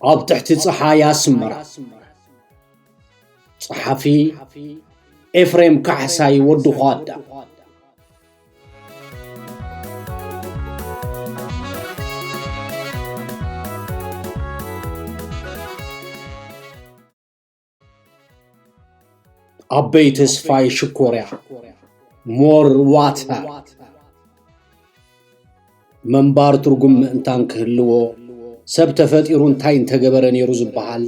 ኣብ ትሕቲ ጸሓይ ኣስመራ። ጸሓፊ ኤፍሬም ካሕሳይ ወዲ ዃዳ። ኣበይ ተስፋይ ሽኮርያ፣ ሞር ዋታ። ምንባር ትርጉም ምእንታን ክህልዎ፣ ሰብ ተፈጢሩ እንታይ እንተገበረ ነይሩ ዝበሃል፣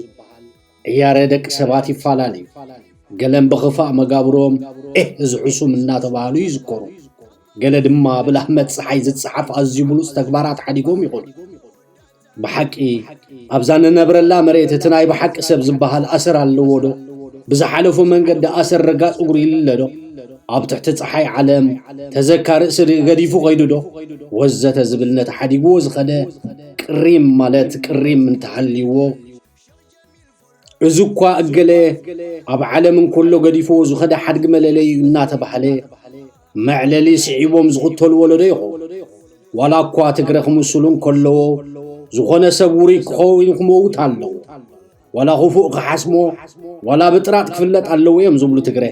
ዕያረ ደቂ ሰባት ይፈላለ እዩ። ገለን ብኽፋእ መጋብሮም ኤህ እዚ ሕሱም እናተባህሉ ይዝከሩ። ገለ ድማ ብላህመት ጸሓይ ዝጸሓፍ ኣዝዩ ብሉጽ ተግባራት ሓዲጎም ይኾኑ። ብሓቂ ኣብዛ ንነብረላ መሬት እቲ ናይ ብሓቂ ሰብ ዝበሃል ኣሰር ኣለዎ ዶ? ብዝሓለፎ መንገዲ ኣሰር ረጋጽ እግሩ ይልለ ዶ? ኣብ ትሕቲ ጸሓይ ዓለም ተዘካ ርእሲ ገዲፉ ኸይዱ ዶ? ወዘተ ዝብል ነቲ ሓዲግዎ ዝኸደ ቅሪም ማለት ቅሪም እንተሃልይዎ፣ እዚ እኳ እገለ ኣብ ዓለም እንከሎ ገዲፍዎ ዝኸደ ሓድጊ መለለዩ እናተባህለ መዕለሊ ስዒቦም ዝኽተሉ ወለዶ ይኸውን። ዋላ እኳ ትግረ ክምስሉ እንከለዎ፣ ዝኾነ ሰብ ውሩይ ክኸውን ክመውት ኣለዎ። ዋላ ክፉእ ክሓስሞ፣ ዋላ ብጥራጥ ክፍለጥ ኣለዎ እዮም ዝብሉ ትግረ።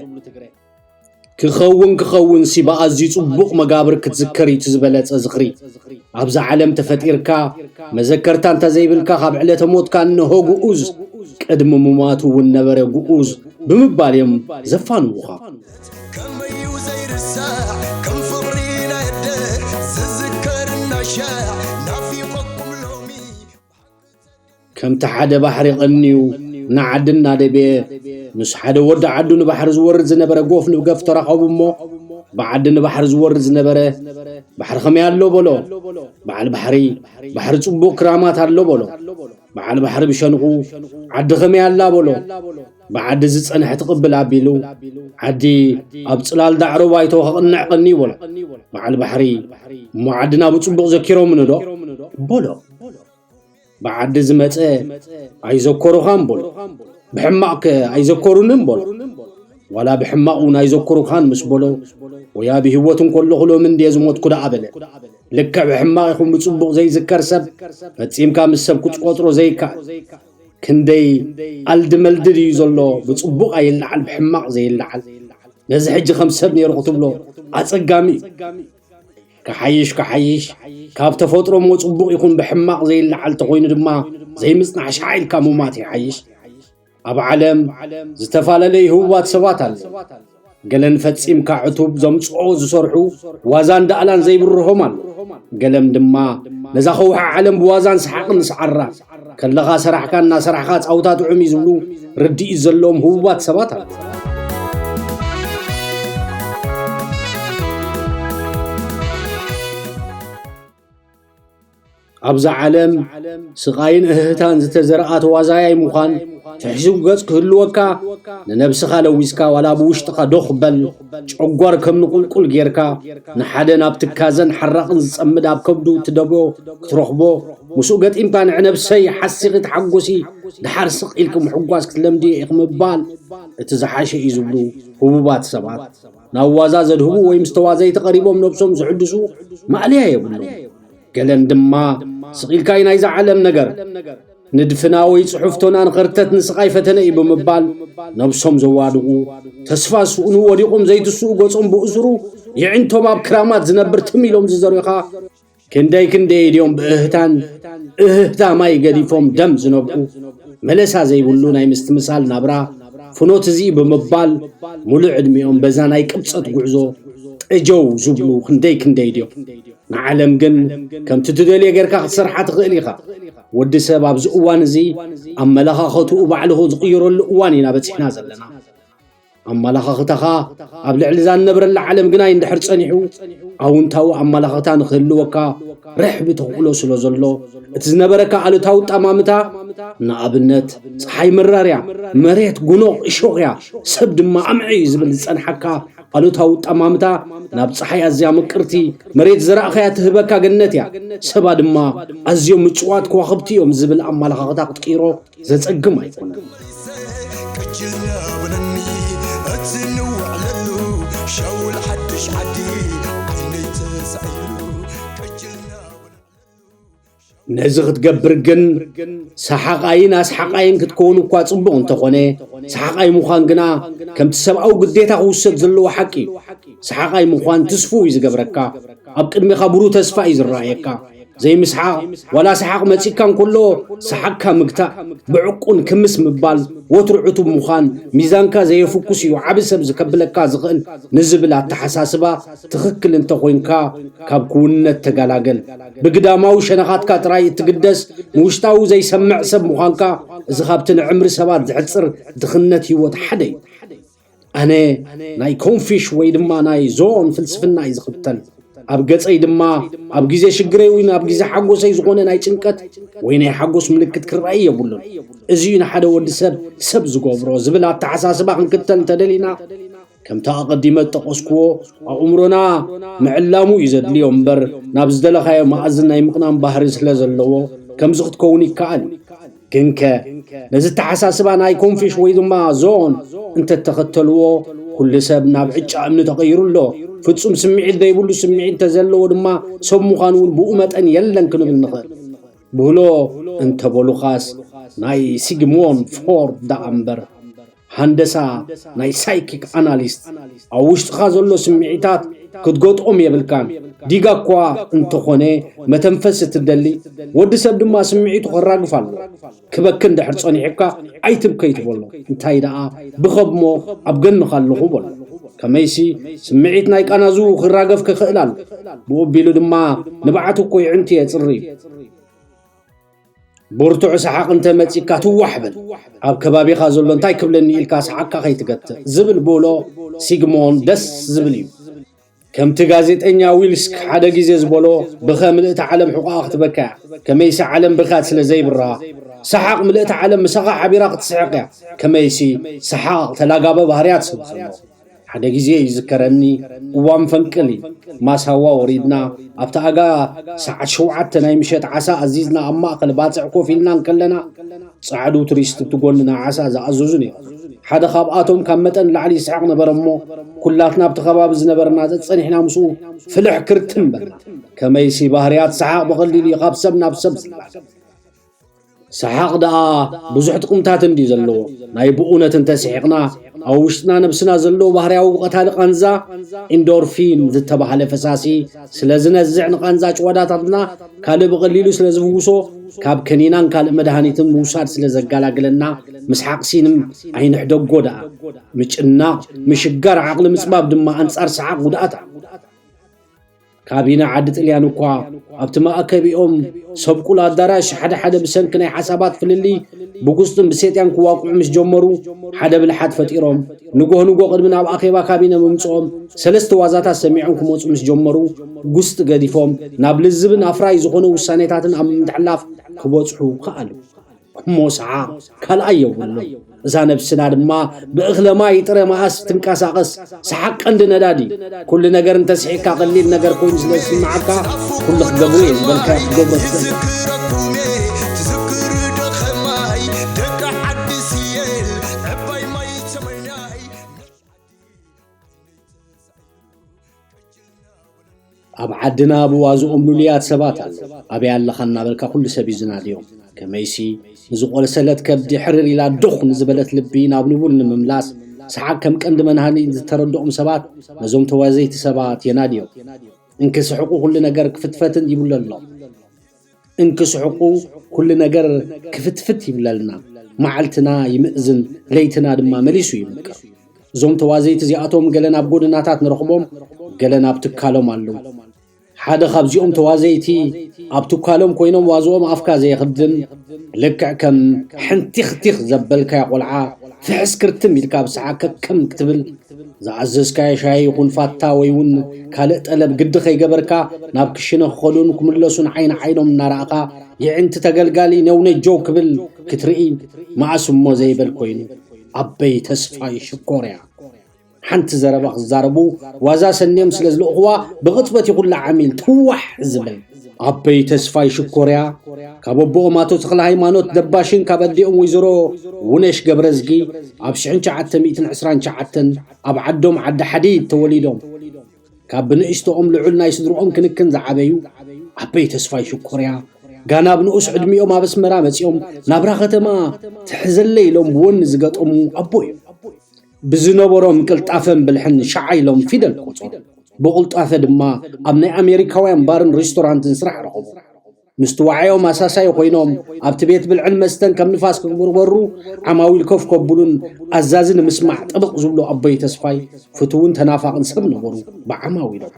ክኸውን ክኸውን ሲ ብኣዝዩ ጽቡቕ መጋብር ክትዝከር እዩ እቲ ዝበለጸ ዝኽሪ። ኣብዛ ዓለም ተፈጢርካ፣ መዘከርታ እንተ ዘይብልካ፣ ካብ ዕለተ ሞትካ እነሆ ግኡዝ፣ ቅድሚ ምማቱ እውን ነበረ ግኡዝ ብምባል እዮም ዘፋንዉኻ። ከመይ እዩ ዘይርሳዕ ከም ፍቕሪ ናይ ኣደ ዝዝከር እናሻዕ ናፊቖኩም ሎሚ። ከምቲ ሓደ ባሕሪ ቀንዩ ንዓዲ እናደብየ፣ ምስ ሓደ ወዲ ዓዱ ንባሕሪ ዝወርድ ዝነበረ ጎፍ ንገፍ ተራኸቡ እሞ፣ ብዓዲ ንባሕሪ ዝወርድ ዝነበረ፣ "ባሕሪ ከመይ ኣሎ?" በሎ። በዓል ባሕሪ፣ "ባሕሪ ጽቡቕ ክራማት ኣሎ" በሎ። በዓል ባሕሪ ብሸንኹ፣ "ዓዲ ከመይ ኣላ?" በሎ። ብዓዲ ዝጸንሐ ትቕብል ኣቢሉ፣ "ዓዲ ኣብ ጽላል ዳዕሮ ባይቶ ከቕንዕ ቀንዩ" በሎ። በዓል ባሕሪ፣ "እሞ ዓድና ብጽቡቕ ዘኪሮምኒ ዶ?" በሎ። ብዓዲ ዝመጸ ኣይዘከሩኻን በሎ። ብሕማቕ ከ ኣይዘከሩንን በሎ። ዋላ ብሕማቕ እውን ኣይዘከሩኻን ምስ በሎ፣ ወይ ኣብ ህይወት እንከለኹ ሎሚ እንድየ ዝሞትኩ ደኣ በለ። ልክዕ ብሕማቕ ይኹን ብጽቡቕ ዘይዝከር ሰብ፣ ፈጺምካ ምስ ሰብ ክትቆጽሮ ዘይከኣል። ክንደይ ኣልዲ መልዲ ድዩ ዘሎ፣ ብጽቡቕ ኣይለዓል፣ ብሕማቕ ዘይለዓል። ነዚ ሕጂ ከም ሰብ ነይሩ ክትብሎ ኣጸጋሚ እዩ። ክሓይሽ፣ ክሓይሽ፣ ካብ ተፈጥሮ እሞ ጽቡቕ ይኹን ብሕማቕ ዘይለዓል ተኾይኑ ድማ ዘይምጽናሕ ሻዕ ኢልካ ምማት ይሓይሽ። ኣብ ዓለም ዝተፈላለዩ ህቡባት ሰባት ኣለዉ። ገለን ፈጺምካ ዕቱብ ዘምጽኦ ዝሰርሑ ዋዛን ዳእላን ዘይብርሆም ኣለዉ። ገለም ድማ ነዛ ከውሒ ዓለም ብዋዛን ሰሓቕን ዝሰዓራ፣ ከለኻ ሰራሕካ እናሰራሕካ ጻውታ ጥዑም እዩ ዝብሉ ርድኢት ዘለዎም ህቡባት ሰባት ኣለዉ። ኣብዛ ዓለም ስቓይን እህህታን ዝተዘርኣ ተዋዛያይ ምዃን ትሕሽው ገጽ ክህልወካ፣ ንነብስኻ ለዊስካ ዋላ ብውሽጥኻ ዶኽ በል፣ ጨጓር ከም ንቁልቁል ጌርካ፣ ንሓደ ናብ ትካዘን ሓራቕን ዝጸምድ ኣብ ከብዱ እትደብዮ ክትረኽቦ፣ ምስኡ ገጢምካ ንዕነብሰይ ሓሲኺ ተሓጎሲ፣ ደሓር ስቕ ኢልኪ ምሕጓስ ክትለምዲ ኢኺ ምባል እቲ ዝሓሸ እዩ ዝብሉ ህቡባት ሰባት፣ ናብ ዋዛ ዘድህቡ ወይ ምስ ተዋዘይቲ ቀሪቦም ነብሶም ዝሕድሱ ማእለያ የብሎም። ገለን ድማ ስቕ ኢልካ እዩ ናይዛ ዓለም ነገር። ንድፍና ወይ ጽሑፍቶና ንኸርተት ንስቓይ ፈተነ እዩ ብምባል ነብሶም ዘዋድቑ፣ ተስፋ ዝስእኑ፣ ወዲቖም ዘይትስኡ፣ ገጾም ብእሱሩ የዒንቶም ኣብ ክራማት ዝነብር ትም ኢሎም ዝዘርዩኻ፣ ክንደይ ክንደይ ድዮም ብእህታን እህህታ ማይ ገዲፎም ደም ዝነብዑ፣ መለሳ ዘይብሉ ናይ ምስትምሳል ናብራ ፍኖት እዚ ብምባል፣ ሙሉእ ዕድሚኦም በዛ ናይ ቅብጸት ጉዕዞ ጠጀው ዝብሉ ክንደይ ክንደይ ድዮም። ንዓለም ግን ከምቲ ትደልዮ ጌርካ ክትሰርሓ ትኽእል ኢኻ። ወዲ ሰብ ኣብዚ እዋን እዚ ኣመለኻኸትኡ ባዕልኹ ዝቕይረሉ እዋን ኢና በጺሕና ዘለና። ኣመላኻኽታኻ ኣብ ልዕሊ እዛ ንነብረላ ዓለም ግናይ እንድሕር ጸኒሑ፣ ኣውንታዊ ኣመላኽታ ንኽህልወካ ርሕቢ ተኽእሎ ስለ ዘሎ፣ እቲ ዝነበረካ ኣሉታዊ ኣጠማምታ ንኣብነት፣ ጸሓይ መራርያ፣ መሬት ጉኖቕ እሾኽያ፣ ሰብ ድማ ኣምዒ እዩ ዝብል ዝጸንሓካ ኣሉታዊ ኣጠማምታ ናብ ጸሓይ ኣዝያ ምቅርቲ፣ መሬት ዘራእኻያ ትህበካ ገነት እያ፣ ሰባ ድማ ኣዝዮም ምጭዋት ከዋኽብቲ እዮም ዝብል ኣመላኻኽታ ክትቅይሮ ዘጸግም ኣይኮነን። ቀጅልና በለኒ እቲ ንውዕለሉ ሸውል ሓድሽ ዓዲ ዓይነይ ተሳኢሉ ቀጅልና በለሉ። ነዚ ክትገብር ግን ሰሓቓይን ኣስሓቓይን ክትከውን እኳ ጽቡቕ እንተኾነ፣ ሰሓቓይ ምዃን ግና ከምቲ ሰብኣዊ ግዴታ ክውሰድ ዘለዎ ሓቂ እዩ። ሰሓቓይ ምዃን ትስፉው እዩ ዝገብረካ። ኣብ ቅድሜኻ ብሩህ ተስፋ እዩ ዝረኣየካ። ዘይምስሓቕ፣ ዋላ ሰሓቕ መጺእካ እንከሎ ሰሓቕካ ምግታእ፣ ብዕቁን ክምስ ምባል፣ ወትሩ ዕቱብ ምዃን፣ ሚዛንካ ዘየፍኩስ እዩ ዓቢ ሰብ ዝከብለካ ዝኽእል ንዝብል ኣተሓሳስባ ትኽክል እንተኾይንካ፣ ካብ ክውንነት ተጋላገል። ብግዳማዊ ሸነኻትካ ጥራይ እትግደስ፣ ንውሽጣዊ ዘይሰምዕ ሰብ ምዃንካ፣ እዚ ካብቲ ንዕምሪ ሰባት ዘሕጽር ድኽነት ህይወት ሓደ እዩ። ኣነ ናይ ኮንፊሽ ወይ ድማ ናይ ዞን ፍልስፍና እዩ ዝኽተል። ኣብ ገጸይ ድማ ኣብ ግዜ ሽግረይ ወይ ኣብ ግዜ ሓጎሰይ ዝኾነ ናይ ጭንቀት ወይ ናይ ሓጎስ ምልክት ክረኣይ የብሉን። እዚ እዩ ንሓደ ወዲ ሰብ ሰብ ዝገብሮ ዝብል ኣተሓሳስባ ክንክተል እንተደሊና፣ ከምቲ ኣቐዲመ ዝጠቐስክዎ፣ ኣእምሮና ምዕላሙ እዩ ዘድልዮ እምበር፣ ናብ ዝደለኻዮ መኣዝን ናይ ምቕናም ባህሪ ስለ ዘለዎ፣ ከምዚ ክትከውን ይከኣል እዩ። ግንከ፣ ነዚ ኣተሓሳስባ ናይ ኮንፊሽ ወይ ድማ ዞን እንተተኸተልዎ፣ ኩሉ ሰብ ናብ ዕጫ እምኒ ተቐይሩ ኣሎ። ፍጹም ስምዒት ዘይብሉ ስምዒት እንተዘለዎ ድማ፣ ሰብ ምዃን እውን ብኡ መጠን የለን ክንብል ንኽእል። ብህሎ እንተበሉኻስ፣ ናይ ሲግሞን ፍሮድ ደኣ እምበር። ሃንደሳ ናይ ሳይኪክ ኣናሊስት፣ ኣብ ውሽጥኻ ዘሎ ስምዒታት ክትገጥኦም የብልካን። ዲጋ እኳ እንተኾነ፣ መተንፈስ እትደሊ፣ ወዲ ሰብ ድማ ስምዒቱ ከራግፍ ኣለዎ። ክበኪ እንድሕር ጸኒሑካ፣ ኣይትብከ ኣይትበሎ። እንታይ ደኣ፣ ብኸ እሞ ኣብ ገንኻ ኣለኹ በሎ። ከመይሲ፣ ስምዒት ናይ ቃናዙ ክራገፍ ክኽእል ኣሎ። ብኡ ኣቢሉ ድማ፣ ንብዓት እኮ የዕንቲ የጽሪ። ብርቱዕ ሰሓቕ እንተ መጺእካ ትዋሕ በል። ኣብ ከባቢኻ ዘሎ እንታይ ክብለኒ ኢልካ ሰሓቕካ ከይትገትእ ዝብል ብሎ ሲግሞን ደስ ዝብል እዩ። ከምቲ ጋዜጠኛ ዊልስክ ሓደ ግዜ ዝበሎ፣ ብኸ ምልእቲ ዓለም ሕቖኣ ክትበካ እያ። ከመይሲ ዓለም ብኽያት ስለ ዘይብርሃ። ሰሓቕ ምልእቲ ዓለም ምሳኻ ሓቢራ ክትስሕቕ እያ። ከመይሲ ሰሓቕ ተላጋበ ባህርያት ስለ ዘለዎ። ሓደ ግዜ ይዝከረኒ፣ እዋን ፈንቅል እዩ። ማሳዋ ወሪድና፣ ኣብቲ ኣጋ ሰዓት ሸውዓተ ናይ ምሸት ዓሳ ኣዚዝና ኣብ ማእከል ባጽዕ ኮፍ ኢልና እንከለና፣ ጻዕዱ ቱሪስት ብቲ ጎንና ዓሳ ዝኣዘዙ ነይሮም። ሓደ ካብኣቶም ካብ መጠን ንላዕሊ ይስሕቕ ነበረ እሞ፣ ኩላትና ኣብቲ ከባቢ ዝነበርና ጸጸኒሕና ምስኡ ፍልሕ ክርትም በልና። ከመይሲ ባህርያት ሰሓቕ ብቐሊሉ እዩ ካብ ሰብ ናብ ሰብ ዝላገብ። ሰሓቕ ደኣ ብዙሕ ጥቕምታት እንድዩ ዘለዎ። ናይ ብእውነት እንተስሒቕና፣ ኣብ ውሽጥና ነብስና ዘለዉ ባህርያዊ ቀታሊ ቃንዛ ኢንዶርፊን ዝተባህለ ፈሳሲ ስለ ዝነዝዕ፣ ንቃንዛ ጭዋዳታትና ካልእ ብቐሊሉ ስለ ዝፍውሶ፣ ካብ ከኒናን ካልእ መድሃኒትን ምውሳድ ስለ ዘጋላግለና፣ ምስሓቕ ሲንም ኣይንሕደጎ ደኣ። ምጭናቕ፣ ምሽጋር ዓቕሊ ምጽባብ ድማ ኣንጻር ሰሓቕ ጉድኣት ኣሎ። ካቢነ ዓዲ ጥልያን እኳ ኣብቲ መኣከቢኦም ሰብቁል ኣዳራሽ ሓደ ሓደ ብሰንኪ ናይ ሓሳባት ፍልልይ ብጉስጥን ብሴጥያን ክዋቅዑ ምስ ጀመሩ ሓደ ብልሓት ፈጢሮም ንጎህ ንጎ ቅድሚ ናብ ኣኼባ ካቢነ ምምጽኦም ሰለስተ ዋዛታት ሰሚዖም ክመጹ ምስ ጀመሩ ጉስጢ ገዲፎም ናብ ልዝብን ኣፍራይ ዝኾነ ውሳኔታትን ኣብ ምትሕልላፍ ክበጽሑ ከኣሉ። እሞ ሰሓቕ ካልኣይ የብሉን። እዛ ነብስና ድማ ብእኽለ ማይ ጥረ መኣስ ትንቀሳቐስ። ሰሓቕ ቀንዲ ነዳዲ። ኩሉ ነገር እንተስሒቕካ ቀሊል ነገር ኮይኑ ስለ ዝስምዓካ፣ ኩሉ ክገብሮ እየ ዝበልካዮ ክትገብሮ ትኽእል። ትዝክረኩም እየ፣ ትዝክር ዶ ኸማይ፣ ደቂ ዓዲ ስየል፣ ዕባይ ማይ ሰማይናይ። ኣብ ዓድና ብዋዝኦም ልሉያት ሰባት ኣለዉ። ኣበይ ኣለኻ እናበልካ ኩሉ ሰብ እዩ ዝናድዮም። ከመይሲ፣ ንዝቖሰለት ከብዲ ሕርር ኢላ ዶኽ ንዝበለት ልቢ ናብ ንቡር ንምምላስ፣ ሰሓቕ ከም ቀንዲ መድሃኒት ዝተረድኦም ሰባት ነዞም ተዋዘይቲ ሰባት የናድዮም። እንክስሕቑ ኩሉ ነገር ክፍትፈትን ይብለሎም። እንክስሕቑ ኩሉ ነገር ክፍትፍት ይብለልና። መዓልትና ይምእዝን፣ ለይትና ድማ መሊሱ ይምቅር። እዞም ተዋዘይቲ እዚኣቶም ገለ ናብ ጎደናታት ንረኽቦም፣ ገለ ናብ ትካሎም ኣለዉ። ሓደ ካብዚኦም ተዋዘይቲ ኣብ ትካሎም ኮይኖም ዋዝኦም ኣፍካ ዘየኽድን፣ ልክዕ ከም ሕንቲኽቲኽ ዘበልካያ ቆልዓ ፍሕስ ክርትም ኢልካ ኣብ ሰዓት ከከም ክትብል፣ ዝኣዘዝካዮ ሻሂ ይኹን ፋታ ወይ እውን ካልእ ጠለብ ግዲ ከይገበርካ ናብ ክሽነ ክኸዱን ክምለሱን ዓይኒ ዓይኖም እናረኣኻ የዕንቲ ተገልጋሊ ነውነጀው ክብል ክትርኢ መኣስ እሞ ዘይበል ኮይኑ። ኣበይ ተስፋይ ሽኮርያ። ሓንቲ ዘረባ ክዛረቡ ዋዛ ሰንዮም ስለ ዝለእኽዋ ብቕጽበት እዩ ኩላ ዓሚል ትዋሕ ዝብል። ኣበይ ተስፋይ ሽኮርያ ካብ ኣቦኦም ኣቶ ተኽለ ሃይማኖት ደባሽን ካብ ኣዲኦም ወይዘሮ ውነሽ ገብረዝጊ ኣብ ሽሕን ትሽዓተ ሚእትን ዕስራን ትሽዓተን ኣብ ዓዶም ዓዲ ሓዲድ ተወሊዶም። ካብ ብንእሽቶኦም ልዑል ናይ ስድርኦም ክንክን ዝዓበዩ ኣበይ ተስፋይ ሽኮርያ ጋና ኣብ ንኡስ ዕድሚኦም ኣብ ኣስመራ መጺኦም ናብራ ከተማ ትሕዘለይ ኢሎም ብወኒ ዝገጠሙ ኣቦ እዮም። ብዝነበሮም ቅልጣፈን ብልሕን ሸዓ ኢሎም ፊደል ቆጸሩ። ብቕልጣፈ ድማ ኣብ ናይ ኣሜሪካውያን ባርን ሬስቶራንትን ስራሕ ረኸቡ። ምስቲ ዋዓዮም ኣሳሳይ ኮይኖም ኣብቲ ቤት ብልዕን መስተን ከም ንፋስ ክግብርበሩ፣ ዓማዊል ኮፍ ከብሉን ኣዛዚ ንምስማዕ ጥብቕ ዝብሉ ኣቦይ ተስፋይ ፍትውን ተናፋቕን ሰብ ነበሩ። ብዓማዊሎም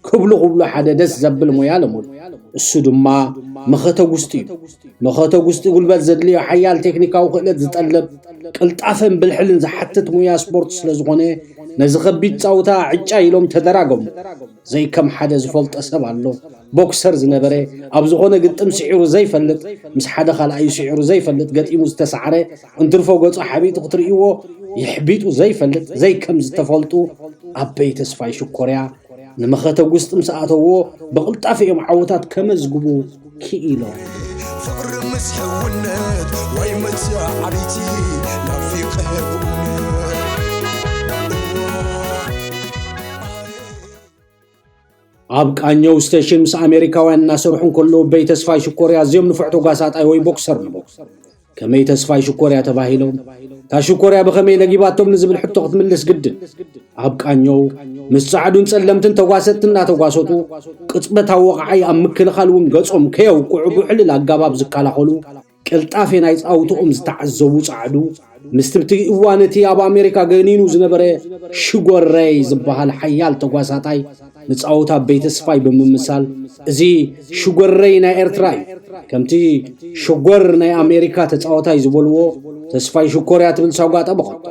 ክብሉ ክብሉ ሓደ ደስ ዘብል ሞያ ለመዱ። እሱ ድማ መኸተ ጉስጢ እዩ። መኸተ ጉስጢ ጉልበት ዘድልዮ ሓያል ቴክኒካዊ ክእለት ዝጠልብ ቅልጣፈን ብልሕልን ዝሓትት ሞያ ስፖርት ስለ ዝኾነ ነዚ ከቢድ ጻውታ ዕጫ ኢሎም ተደራገሙ። ዘይከም ሓደ ዝፈልጦ ሰብ ኣሎ። ቦክሰር ዝነበረ ኣብ ዝኾነ ግጥም ስዒሩ ዘይፈልጥ ምስ ሓደ ካልኣዩ ስዒሩ ዘይፈልጥ ገጢሙ ዝተሳዕረ እንትርፎ ገጹ ሓቢጡ ክትርእይዎ የሕቢጡ ዘይፈልጥ ዘይከም ዝተፈልጡ ኣበይ ተስፋይ ሽኮርያ ንመኸተ ጉስጢ ምስ ኣተዎ ብቕልጣፈ እዮም ዓወታት ከመዝግቡ ክኢሎም። ፍቕሪ ምስ ሕውነት ወይ መጻዕሪቲ ናፊቐ ብእውነት። ኣብ ቃኘው ስቴሽን ምስ ኣሜሪካውያን እናሰርሑ እንከለዉ በይ ተስፋይ ሽኮርያ ኣዝዮም ንፉዕ ተጓሳጣይ ወይ ቦክሰር ነበሩ። ከመይ ተስፋይ ሽኮርያ ተባሂሎም? እታ ሽኮርያ ብኸመይ ለጊባቶም ንዝብል ሕቶ ክትምልስ ግድን። ኣብ ቃኘው ምስ ጻዕዱን ጸለምትን ተጓሰጥቲ እናተጓሰጡ ቅጽበታዊ ወቕዓይ ኣብ ምክልኻል እውን ገጾም ከየውቅዑ ብውሕልል ኣጋባብ ዝከላኸሉ ቅልጣፌ ናይ ጻውትኦም ዝተዓዘቡ ጻዕዱ፣ ምስቲ ብቲ እዋን እቲ ኣብ ኣሜሪካ ገኒኑ ዝነበረ ሽጎረይ ዝበሃል ሓያል ተጓሳጣይ ንጻውታ ኣበይ ተስፋይ ብምምሳል፣ "እዚ ሽጎረይ ናይ ኤርትራ እዩ፣ ከምቲ ሽጎር ናይ ኣሜሪካ ተጻዋታይ ዝበልዎ፣ ተስፋይ ሽኮርያ" ትብል ሳጓ ጠበቐቶ።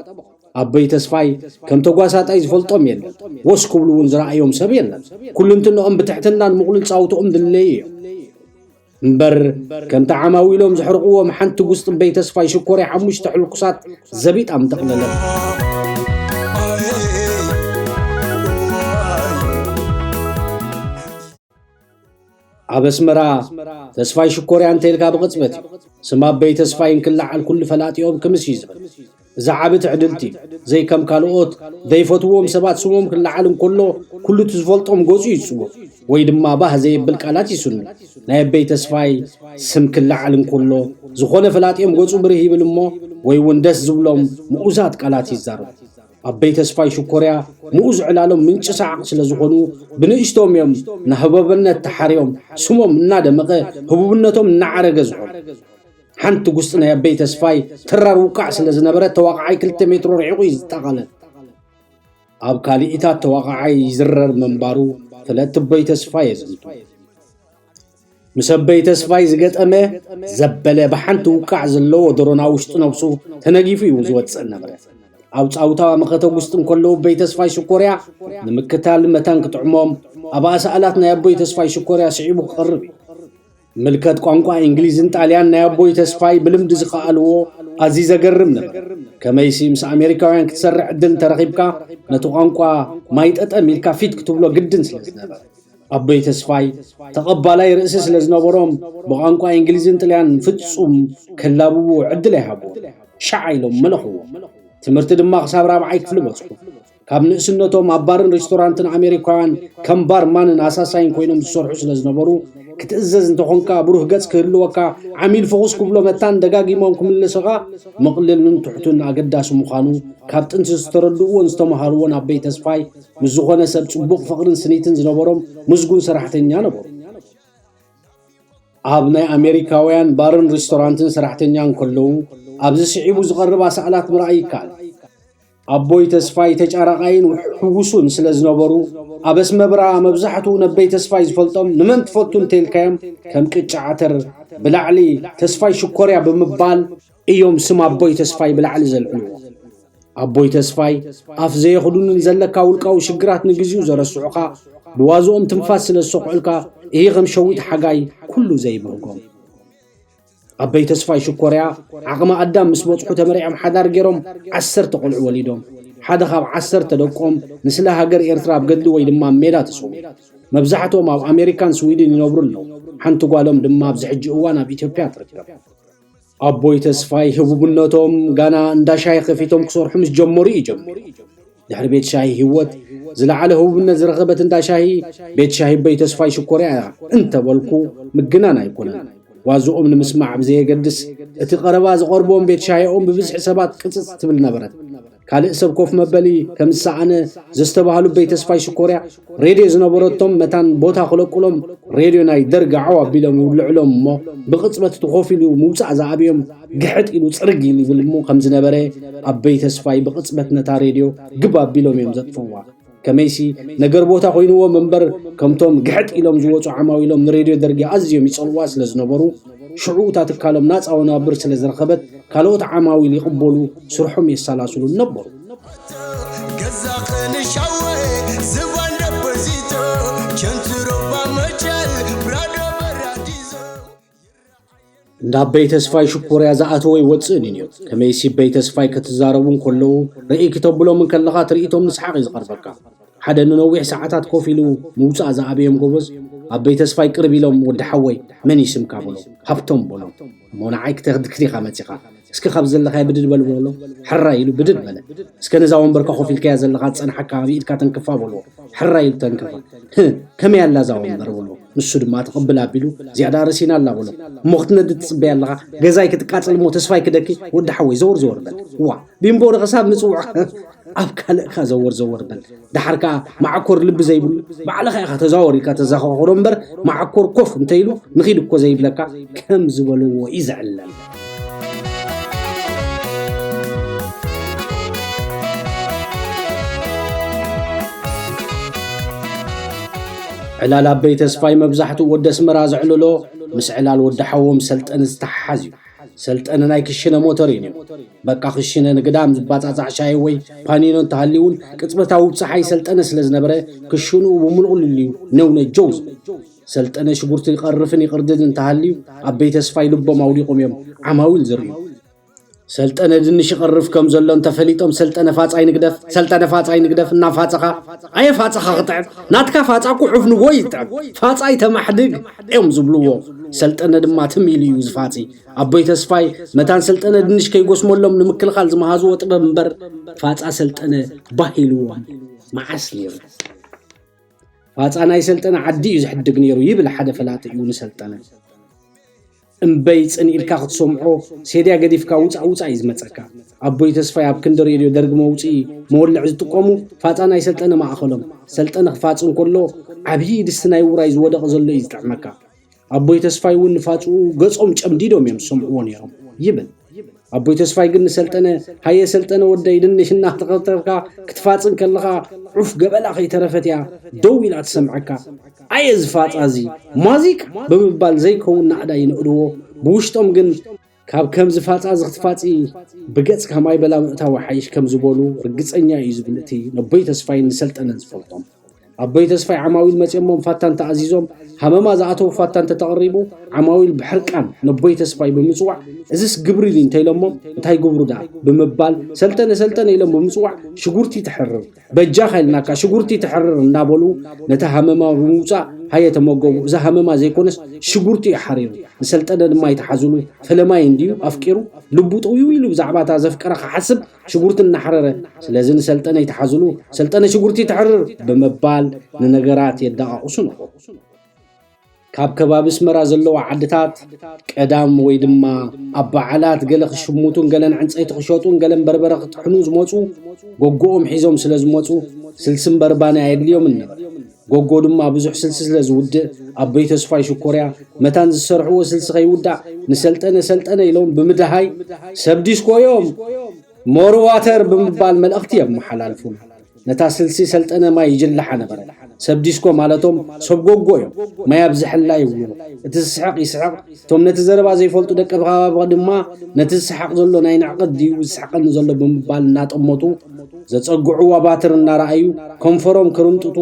ኣበይ ተስፋይ ከም ተጓሳጣይ ዝፈልጦም የለን፣ ወስ ክብሉ እውን ዝረኣዮም ሰብ የለን። ኩልንትንኦም ብትሕትናን ምቕሉል ጻውትኦም ድለዩ እዮም። እምበር ከምቲ ዓማዊሎም ዘሕርቕዎም ሓንቲ ጉስጢ እበይ ተስፋይ ሽኮርያ ሓሙሽተ ሕልኩሳት ዘቢጣ ምጠቕለለት። ኣብ ኣስመራ ተስፋይ ሽኮርያ እንተኢልካ ብቕጽበት እዩ ስም ኣበይ ተስፋይ እንክለዓል ኩሉ ፈላጢኦም ክምስ እዩ ዝብል። እዚ ዓቢ ትዕድልቲ እዩ። ዘይከም ካልኦት ዘይፈትዎም ሰባት ስሞም ክለዓል እንከሎ ኩሉ እቲ ዝፈልጦም ገጹ ይጽውዕ ወይ ድማ ባህ ዘየብል ቃላት ይስኑ። ናይ ኣበይ ተስፋይ ስም ክለዓል እንከሎ ዝኾነ ፈላጢኦም ገጹ ብርህ ይብል እሞ ወይ እውን ደስ ዝብሎም ምኡዛት ቃላት ይዛረቡ። ኣበይ ተስፋይ ሽኮርያ ምኡዝ ዕላሎም ምንጪ ሰዓቕ ስለ ዝኾኑ ብንእሽቶም እዮም ናህበበነት ተሓርዮም ስሞም እናደመቐ ህቡብነቶም እናዓረገ ዝኾኑ። ሓንቲ ጉስጢ ናይ ኣበይ ተስፋይ ተራር ውቃዕ ስለ ዝነበረ ተዋቃዓይ ክልተ ሜትሮ ርሒቑ እዩ ዝጠቓለል። ኣብ ካሊኢታት ተዋቃዓይ ይዝረር ምንባሩ ፈለጥቲ ኣበይ ተስፋይ የዘንቱ። ምስ ኣበይ ተስፋይ ዝገጠመ ዘበለ ብሓንቲ ውቃዕ ዘለዎ ደሮና ውሽጢ ነብሱ ተነጊፉ እዩ ዝወጽእ ነበረ። ኣብ ጻውታ መኸተ ጉስጢ እንከለዉ ኣበይ ተስፋይ ሽኮርያ ንምክታል መታን ክጥዕሞም ኣብ ኣሳእላት ናይ ኣቦይ ተስፋይ ሽኮርያ ስዒቡ ክቐርብ እዩ። ምልከት ቋንቋ እንግሊዝን ጣልያን ናይ ኣቦይ ተስፋይ ብልምዲ ዝኸኣልዎ ኣዝዩ ዘገርም ነበር። ከመይሲ ምስ ኣሜሪካውያን ክትሰርሕ ዕድል እንተረኺብካ ነቲ ቋንቋ ማይ ጠጠም ኢልካ ፊት ክትብሎ ግድን ስለ ዝነበረ። ኣቦይ ተስፋይ ተቐባላይ ርእሲ ስለ ዝነበሮም ብቋንቋ እንግሊዝን ጥልያን ፍጹም ከላብብዎ ዕድል ኣይሃብዎም። ሻዕ ኢሎም መለኽዎ። ትምህርቲ ድማ ክሳብ ራብዓይ ክፍሊ በጽሑ። ካብ ንእስነቶም ኣብ ባርን ሬስቶራንትን ኣሜሪካውያን ከም ባርማንን ኣሳሳይን ኮይኖም ዝሰርሑ ስለ ዝነበሩ ክትእዘዝ እንተኾንካ ብሩህ ገጽ ክህልወካ ዓሚል ፍኹስ ክብሎ መታን ደጋጊሞም ክምልስኻ ምቕልልን ትሕቱን ኣገዳሲ ምዃኑ ካብ ጥንቲ ዝተረድእዎን ዝተምሃርዎን ኣበይ ተስፋይ ምስ ዝኾነ ሰብ ጽቡቕ ፍቕርን ስኒትን ዝነበሮም ምስጉን ሰራሕተኛ ነበሩ። ኣብ ናይ ኣሜሪካውያን ባርን ሬስቶራንትን ሰራሕተኛ እንከለዉ ኣብዚ ስዒቡ ዝቐርብ ኣሳእላት ምርኣይ ይከኣል። ኣቦይ ተስፋይ ተጫራቓይን ሕውሱን ስለ ዝነበሩ ኣብ ኣስመብራ መብዛሕትኡ ነበይ ተስፋይ ዝፈልጦም ንመን ትፈቱ እንተኢልካዮም ከም ቅጫ ዓተር ብላዕሊ ተስፋይ ሽኮርያ ብምባል እዮም ስም ኣቦይ ተስፋይ ብላዕሊ ዘልዕልዎ። ኣቦይ ተስፋይ ኣፍ ዘየኽዱንን ዘለካ ውልቃዊ ሽግራት ንግዚኡ ዘረስዑኻ ብዋዝኦም ትንፋስ ስለ ዝሰኹዑልካ እሂ ከም ሸዊት ሓጋይ ኩሉ ዘይብህጎም። ኣበይ ተስፋይ ሽኮርያ ዓቕሚ ኣዳም ምስ በጽሑ ተመሪዖም ሓዳር ገይሮም ዓሰርተ ቆልዑ ወሊዶም። ሓደ ካብ ዓሰርተ ደቆም ንስለ ሃገር ኤርትራ ኣብ ገድሊ ወይ ድማ ኣብ ሜዳ ተሰዊኡ። መብዛሕትኦም ኣብ ኣሜሪካን ስዊድን ይነብሩ ኣለዉ። ሓንቲ ጓሎም ድማ ኣብዚ ሕጂ እዋን ኣብ ኢትዮጵያ ትርከብ። ኣቦይ ተስፋይ ህቡብነቶም ጋና እንዳ ሻሂ ከፊቶም ክሰርሑ ምስ ጀመሩ እዩ ጀሚሩ። ድሕሪ ቤት ሻሂ ህይወት ዝለዓለ ህቡብነት ዝረኸበት እንዳ ሻሂ ቤት ሻሂ ኣቦይ ተስፋይ ሽኮርያ እያ እንተበልኩ ምግናን ኣይኮነን። ዋዝኦም ንምስማዕ ብዘየገድስ፣ እቲ ቀረባ ዝቐርቦም ቤት ሻሂኦም ብብዝሒ ሰባት ቅጽጽ ትብል ነበረት። ካልእ ሰብ ኮፍ መበሊ ከም ዝሰኣነ ዘስተባህሉ ኣቦይ ተስፋይ ሽኮርያ፣ ሬድዮ ዝነበረቶም መታን ቦታ ክለቁሎም፣ ሬድዮ ናይ ደርግ ዓው ኣቢሎም ይውልዕሎም እሞ፣ ብቕጽበት እቲ ኮፍ ኢሉ ምውጻእ ዝኣበዮም ግሕጥ ኢሉ ጽርግ ኢሉ ይብል እሞ ከም ዝነበረ፣ ኣቦይ ተስፋይ ብቕጽበት ነታ ሬድዮ ግብ ኣቢሎም እዮም ዘጥፍእዋ። ከመይሲ ነገር ቦታ ኮይንዎም እምበር፣ ከምቶም ግሕጥ ኢሎም ዝወጹ ዓማዊሎም ንሬድዮ ደርጊ ኣዝዮም ይጸልዋ ስለ ዝነበሩ፣ ሽዑ እታ ትካሎም ናጻ ወናብር ስለ ዝረኸበት፣ ካልኦት ዓማዊል ይቕበሉ፣ ስርሖም የሰላስሉን ነበሩ። ገዛ ቅንሻወ ዝባን ደፖዚቶ ቸንትሮባ መቸል ብራዶ በራዲዞ። እንዳ ኣቦይ ተስፋይ ሽኮርያ ዝኣተወ ይወጽእን እዩ ነይሩ። ከመይሲ ኣቦይ ተስፋይ ክትዛረቡ እንከለዉ ርእይ ክተብሎም እንከለኻ ትርኢቶም ንስሓቕ እዩ ዝቐርበካ። ሓደ ንነዊሕ ሰዓታት ኮፍ ኢሉ ምውጻእ ዝኣበዮም ጎበዝ ኣቦይ ተስፋይ ቅርብ ኢሎም፣ "ወዲ ሓወይ፣ መን እዩ ስምካ?" በሎ። "ሃብቶም" በሎ። "እሞ ንዓይ ክተኽድክ ዲኻ መጺኻ? እስኪ ካብ ዘለኻዮ ብድድ በል" በሎ። ሕራይ ኢሉ ብድድ በለ። "እስከ ነዛ ወንበርካ ኮፍ ኢልካያ ዘለኻ ዝጸንሓካ ኣብ ኢድካ ተንክፋ" በልዎ። ሕራይ ኢሉ ተንከፋ። "ህህ፣ ከመይ ኣላ እዛ ወንበር?" በልዎ። ንሱ ድማ ትቕብል ኣቢሉ፣ "ዝያዳ ረሲና ኣላ" በሎ። "እሞ ክትነድ ትጽበያ ኣለኻ? ገዛይ ክትቃጸል እሞ ተስፋይ ክደኪ?" "ወዲ ሓወይ፣ ዘወር ዘወር በል። ዋ፣ ቢምቦ ዶ ክሳብ ምጽውዕ ኣብ ካልእካ ዘወር ዘወር በል። ደሓር ከኣ መዓኮር ልቢ ዘይብሉ ባዕልኻ ኢኻ ተዛወር ኢልካ ተዘኻኽሮ እምበር፣ መዓኮር ኮፍ እንተኢሉ ንኺድ እኮ ዘይብለካ ከም ዝበልዎ እዩ ዝዕለል። ዕላል ኣቦይ ተስፋይ መብዛሕትኡ ወዲ ኣስመራ ዘዕልሎ ምስ ዕላል ወዲ ሓዎም ሰልጠን ዝተሓሓዝ እዩ። ሰልጠነ ናይ ክሽነ ሞተር እዩ ነይሩ። በቃ ክሽነ ንግዳም ዝባጻጻዕ ሻሂ ወይ ፓኒኖ እንተሃልዩ እውን ቅጽበታዊ ብጸሓይ ሰልጠነ ስለ ዝነበረ ክሽንኡ ብምልቑልል እዩ ነውነጀው ዝብል። ሰልጠነ ሽጉርቲ ይቐርፍን ይቕርድድን እንተሃልዩ ኣቦይ ተስፋይ ልቦም ኣውዲቖም እዮም ዓማዊል ዝርእዩ። ሰልጠነ ድንሽ ይቐርፍ ከም ዘሎ እንተፈሊጦም ሰልጠነ ፋጻይ ንግደፍ፣ ሰልጠነ ፋጻይ ንግደፍ እናፋጸኻ ኣየ ፋጸኻ ክጥዕም ናትካ ፋጻ እኮ ዑፍ ንጎ ይጥዕም ፋጻይ ተማሕድግ እዮም ዝብልዎ። ሰልጠነ ድማ ትም ኢሉ እዩ ዝፋጺ። ኣቦይ ተስፋይ መታን ሰልጠነ ድንሽ ከይጎስመሎም ንምክልኻል ዝመሃዝዎ ጥበብ እምበር ፋፃ ሰልጠነ ባህ ኢልዎም መዓስ ነይሩ። ፋፃ ናይ ሰልጠነ ዓዲ እዩ ዝሕድግ ነይሩ ይብል ሓደ ፈላጢኡ ንሰልጠነ። እምበይ ፅን ኢልካ ክትሰምዖ ሴድያ ገዲፍካ ውፃእ ውፃእ እዩ ዝመፀካ። ኣቦይ ተስፋይ ኣብ ክንዲ ሬድዮ ደርጊ መውፅኢ መወልዒ ዝጥቀሙ ፋፃ ናይ ሰልጠነ ማእኸሎም። ሰልጠነ ክፋፅ እንከሎ ዓብዪ ድስቲ ናይ ውራይ ዝወደቐ ዘሎ እዩ ዝጥዕመካ። ኣቦይ ተስፋይ እውን ንፋጽኡ ገጾም ጨምዲዶም እዮም ዝሰምዕዎ ነይሮም ይብል። ኣቦይ ተስፋይ ግን ንሰልጠነ፣ ሃየ ሰልጠነ ወደይ፣ ድንሽ እናተኸተፍካ ክትፋጽ እንከለኻ ዑፍ ገበላ ከይተረፈት እያ ደው ኢላ ትሰምዐካ። ኣየ እዚ ፋጻ እዚ ማዚቅ ብምባል ዘይከውን ናዕዳ ይነእድዎ። ብውሽጦም ግን ካብ ከምዚ ፋጻ እዚ ክትፋጺ ብገጽካ ማይ በላ ምእታው ይሓይሽ ከም ዝበሉ ርግጸኛ እዩ ዝብል እቲ ነቦይ ተስፋይን ንሰልጠነን ዝፈልጦም። ኣቦይ ተስፋይ ዓማዊል መፅዮሞም ፋታ እንተኣዚዞም ሃመማ ዝኣተዉ ፋታ እንተተቐሪቡ ዓማዊል ብሕርቃን ነቦይ ተስፋይ ብምፅዋዕ እዝስ ግብሪ ድዩ እንተኢሎሞም እንታይ ግብሩ ደኣ ብምባል ሰልጠነ ሰልጠነ ኢሎም ብምፅዋዕ ሽጉርቲ ትሕርር በጃኻ ኢልናካ ሽጉርቲ ትሕርር እናበሉ ነቲ ሃመማ ብምውፃእ ሃየ ተመገቡ እዛ ሃመማ ዘይኮነስ ሽጉርቲ እዩ ሓሪሩ ንሰልጠነ ድማ ይተሓዝሉ ፈለማይ እንድዩ ኣፍቂሩ ልቡ ጥውይው ኢሉ ብዛዕባ እታ ዘፍቀራ ክሓስብ ሽጉርቲ እናሕረረ ስለዚ ንሰልጠነ ይትሓዝሉ ሰልጠነ ሽጉርቲ ትሕርር ብምባል ንነገራት የዳቓቕሱ ነበሩ። ካብ ከባቢ ኣስመራ ዘለዋ ዓድታት ቀዳም ወይ ድማ ኣብ በዓላት ገለ ክሽምቱን ገለን ዕንፀይቲ ክሸጡን ገለን በርበረ ክጥሕኑ ዝመፁ ጎጎኦም ሒዞም ስለ ዝመፁ ስልሲ እምበር ባኒ ኣየድልዮምን ነበር። ጎጎ ድማ ብዙሕ ስልሲ ስለ ዝውድእ ኣቦይ ተስፋይ ሽኮርያ መታን ዝሰርሕዎ ስልሲ ከይውዳእ ንሰልጠነ ሰልጠነ ኢሎም ብምድሃይ ሰብ ዲስኮ እዮም ሞር ዋተር ብምባል መልእኽቲ የመሓላልፉ። ነታ ስልሲ ሰልጠነ ማይ ይጅልሓ ነበረ። ሰብ ዲስኮ ማለቶም ሰብ ጎጎ እዮም። ማይ ኣብዝሐላ ይብሉ። እቲ ዝስሕቕ ይስሕቕ። እቶም ነቲ ዘረባ ዘይፈልጡ ደቂ ከባቢ ድማ ነቲ ዝስሓቕ ዘሎ ናይ ንዕቀት ድዩ ዝስሕቐኒ ዘሎ ብምባል እናጠመቱ ዘጸግዕዋ ባትር እናረኣዩ ከንፈሮም ክርምጥጡ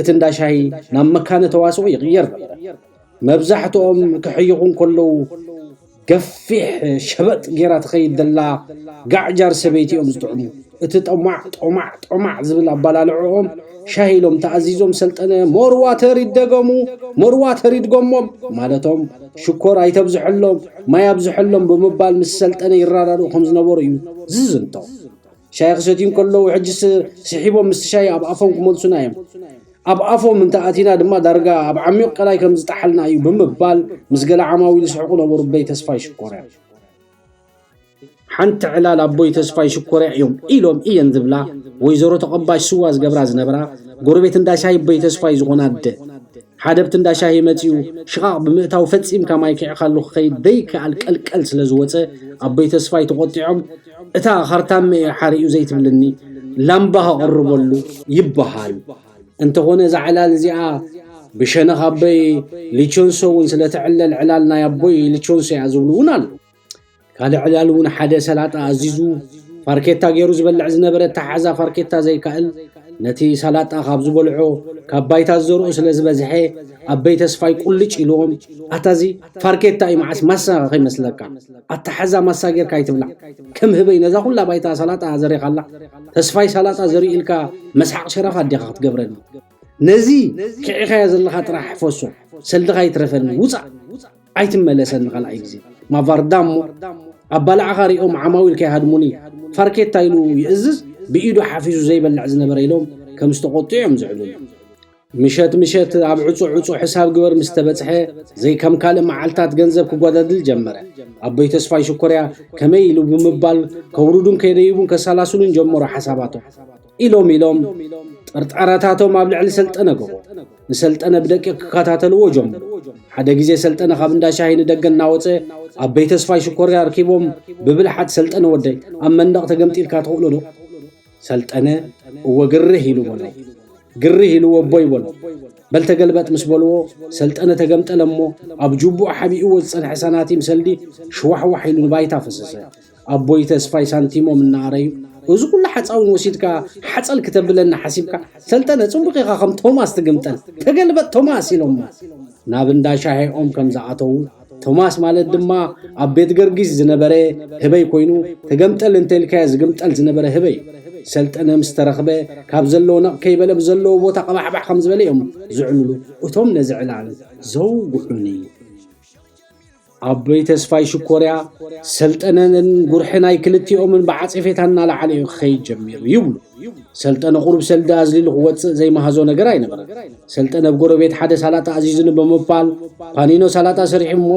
እቲ እንዳ ሻሂ ናብ መካነ ተዋስኦ ይቕየር ነበረ። መብዛሕትኦም ክሕይኹ እንከለዉ ገፊሕ ሸበጥ ጌራ ትኸይድ ዘላ ጋዕጃር ሰበይቲ እዮም ዝጥዕሙ። እቲ ጠማዕ ጠማዕ ጠማዕ ዝብል ኣባላልዕኦም ሻሂ ኢሎም ተኣዚዞም ሰልጠነ ሞር ዋተር ይደገሙ ሞር ዋተር ይድገሞም ማለቶም ሽኮር ኣይተብዝሐሎም ማይ ኣብዝሐሎም ብምባል ምስ ሰልጠነ ይረዳድኡ ከም ዝነበሩ እዩ ዝዝንቶ። ሻሂ ክሰትዩ እንከለዉ ሕጅስ ስሒቦም ምስቲ ሻሂ ኣብ ኣፎም ክመልሱና እዮም። ኣብ ኣፎም እንተኣቲና ድማ ዳርጋ ኣብ ዓሚቕ ቀላይ ከም ዝጠሓልና እዩ ብምባል ምስ ገለ ዓማዊል ይስሕቑ ነበሩ ኣቦይ ተስፋይ ሽኮርያ። ሓንቲ ዕላል ኣቦይ ተስፋይ ሽኮርያ እዮም ኢሎም እየን ዝብላ ወይዘሮ ተቐባሽ ስዋ ዝገብራ ዝነበራ ጎረቤት እንዳ ሻሂ ኣቦይ ተስፋይ ዝኾና ኣደ ሓደብቲ እንዳ ሻሂ መጺኡ ሽቓቕ ብምእታው ፈጺምካ ማይ ክዕኻሉ ክኸይድ ደይከኣል ቀልቀል ስለ ዝወጸ ኣቦይ ተስፋይ ተቖጢዖም እታ ኻርታመ እየ ሓሪኡ ዘይትብልኒ ላምባ ከቕርበሉ ይበሃል። እንተኾነ እዛ ዕላል እዚኣ ብሸነኽ ኣቦይ ሊቾንሶ እውን ስለ ትዕለል ዕላል ናይ ኣቦይ ሊቾንሶ እያ ዝብሉ እውን ኣለዉ። ካልእ ዕላል እውን ሓደ ሰላጣ ኣዚዙ ፋርኬታ ገይሩ ዝበልዕ ዝነበረ እታ ሓዛ ፋርኬታ ዘይካእል ነቲ ሰላጣ ካብ ዝበልዖ ካብ ባይታ ዝዘርኦ ስለ ዝበዝሐ ኣቦይ ተስፋይ ቁልጭ ኢልዎም ኣታ እዚ ፋርኬታ እዩ መዓስ ማሳ ከይመስለካ ኣታ ሓዛ ማሳ ጌርካ ኣይትብላዕ ከም ህበይ ነዛ ኩላ ባይታ ሰላጣ ዘሪኻላ ተስፋይ ሰላጣ ዘርኢ ኢልካ መስሓቕ ሸረፋ ኣዴኻ ክትገብረኒ ነዚ ክዒኻዮ ዘለኻ ጥራሕ ፈሶ ሰልድኻ ይትረፈኒ ውፃእ ኣይትመለሰኒ ካልኣይ ግዜ ማቫርዳ እሞ ኣባላዕኻ ሪኦም ዓማዊል ከይሃድሙኒ ፋርኬታ ኢሉ ይእዝዝ ብኢዱ ሓፊዙ ዘይበልዕ ዝነበረ ኢሎም ከም ዝተቆጡ እዮም ዝዕልሉ ምሸት ምሸት ኣብ ዕፁ ዕፁ ሕሳብ ግበር ምስ ተበፅሐ ዘይከም ካልእ መዓልታት ገንዘብ ክጓዳድል ጀመረ ኣቦይ ተስፋይ ሽኮርያ ከመይ ኢሉ ብምባል ከውርዱን ከይደይቡን ከሰላስሉን ጀመሩ ሓሳባቶም ኢሎም ኢሎም ጥርጠረታቶም ኣብ ልዕሊ ሰልጠነ ገቦ ንሰልጠነ ብደቂቕ ክከታተልዎ ጀመሩ ሓደ ግዜ ሰልጠነ ካብ እንዳ ሻሂ ንደገ እናወፀ ኣቦይ ተስፋይ ሽኮርያ ኣርኪቦም ብብልሓት ሰልጠነ ወደይ ኣብ መንደቕ ተገምጢልካ ትኽእሎ ዶ ሰልጠነ እወ ግርህ ኢሉ በሎ ግርህ ኢሉ ወቦይ በሎ በል ተገልበጥ ምስ በልዎ ሰልጠነ ተገምጠለ እሞ ኣብ ጅቡኡ ሓቢእዎ ዝፀንሐ ሳናቲም ሰልዲ ሽዋሕዋሕ ኢሉ ንባይታ ፈሰሰ ኣቦይ ተስፋይ ሳንቲሞም እናኣረዩ እዚ ኩሉ ሓፃዊን ወሲድካ ሓፀል ክተብለኒ ሓሲብካ ሰልጠነ ፅቡቕ ኢኻ ከም ቶማስ ትግምጠል ተገልበጥ ቶማስ ኢሎሞ ናብ እንዳ ሻሂኦም ከም ዝኣተዉ ቶማስ ማለት ድማ ኣብ ቤት ገርጊስ ዝነበረ ህበይ ኮይኑ ተገምጠል እንተልካዮ ዝግምጠል ዝነበረ ህበይ ሰልጠነ ምስ ተረኽበ ካብ ዘለዎ ነቕ ከይበለ ብዘለዎ ቦታ ቀባሕባሕ ከም ዝበለ እዮም ዝዕልሉ እቶም ነዚ ዕላል ዘውግዑኒ ኣቦይ ተስፋይ ሽኮርያ ሰልጠነን ጉርሒ ናይ ክልቲኦምን ብዓጼፌታ እናለዓለ እዩ ክኸይድ ጀሚሩ ይብሉ። ሰልጠነ ቁሩብ ሰልዲ ኣዝሊሉ ክወፅእ ዘይመሃዞ ነገር ኣይነበረን። ሰልጠነ ኣብ ጎረቤት ሓደ ሳላጣ ኣዚዙኒ ብምባል ፓኒኖ ሳላጣ ሰሪሑ እሞ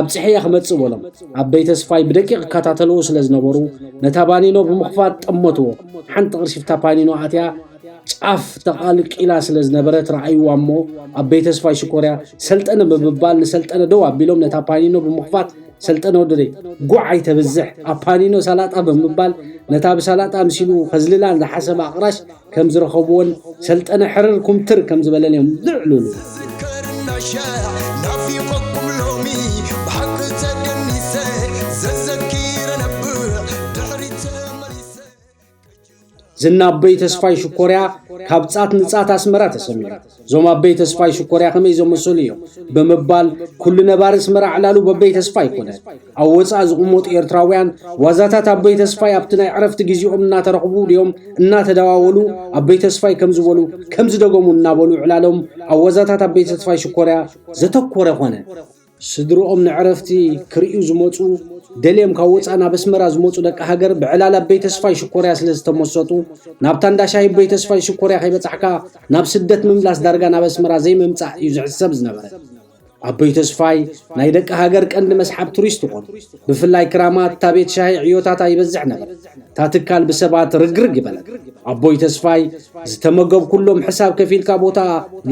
ኣብፅሐያ ክመፅእ በሎም። ኣቦይ ተስፋይ ብደቂቕ ይከታተልዎ ስለ ዝነበሩ ነታ ፓኒኖ ብምኽፋት ጠመትዎ። ሓንቲ ቅርሺ ኣብታ ፓኒኖ ኣትያ ጫፍ ተቓልቂላ ስለ ዝነበረት ረኣይዋ እሞ ኣቦይ ተስፋይ ሽኮርያ ሰልጠነ ብምባል ንሰልጠነ ደው ኣቢሎም ነታ ፓኒኖ ብምኽፋት ሰልጠነ ወደደይ ጓዕ ኣይተብዝሕ ኣብ ፓኒኖ ሳላጣ ብምባል ነታ ብሳላጣ ኣምሲሉ ከዝልላ ዝሓሰበ ኣቕራሽ ከም ዝረኸብዎን ሰልጠነ ሕርር ኩምትር ከም ዝበለን እዮም ዝዕልሉ። ዝዝከር እናሻዕ ናፊቆኩም ሎሚ ብሓቂ ተደኒሰ ዘዘኪረ ነብዕ ድሕሪት ተመሊሰ ዝና ኣቦይ ተስፋይ ሽኮርያ ካብ ጻት ንጻት ኣስመራ ተሰሚሩ። እዞም ኣቦይ ተስፋይ ሽኮርያ ከመይ ዘመሰሉ እዮም ብምባል ኩሉ ነባሪ ኣስመራ ዕላሉ በቦይ ተስፋይ ኮነ። ኣብ ወጻኢ ዝቕመጡ ኤርትራውያን ዋዛታት ኣቦይ ተስፋይ ኣብቲ ናይ ዕረፍቲ ግዜኦም እናተረኽቡ ድዮም እናተደዋወሉ ኣቦይ ተስፋይ ከም ዝበሉ ከም ዝደገሙ እናበሉ ዕላሎም ኣብ ዋዛታት ኣቦይ ተስፋይ ሽኮርያ ዘተኮረ ኮነ። ስድርኦም ንዕረፍቲ ክርእዩ ዝመጹ ደልዮም ካብ ወጻኢ ናብ ኣስመራ ዝመጹ ደቂ ሃገር ብዕላል ኣቦይ ተስፋይ ሽኮርያ ስለ ዝተመሰጡ ናብታ እንዳ ሻሂ ኣቦይ ተስፋይ ሽኮርያ ከይበጻሕካ ናብ ስደት ምምላስ ዳርጋ ናብ ኣስመራ ዘይምምጻእ እዩ ዝሕሰብ ዝነበረ። ኣቦይ ተስፋይ ናይ ደቂ ሃገር ቀንዲ መስሓብ ቱሪስት ይኾኑ። ብፍላይ ክራማት እታ ቤት ሻሂ ዕዮታታ ይበዝሕ ነበር። እታ ትካል ብሰባት ርግርግ ይበለት። ኣቦይ ተስፋይ ዝተመገብኩሎም ሕሳብ ከፊልካ ቦታ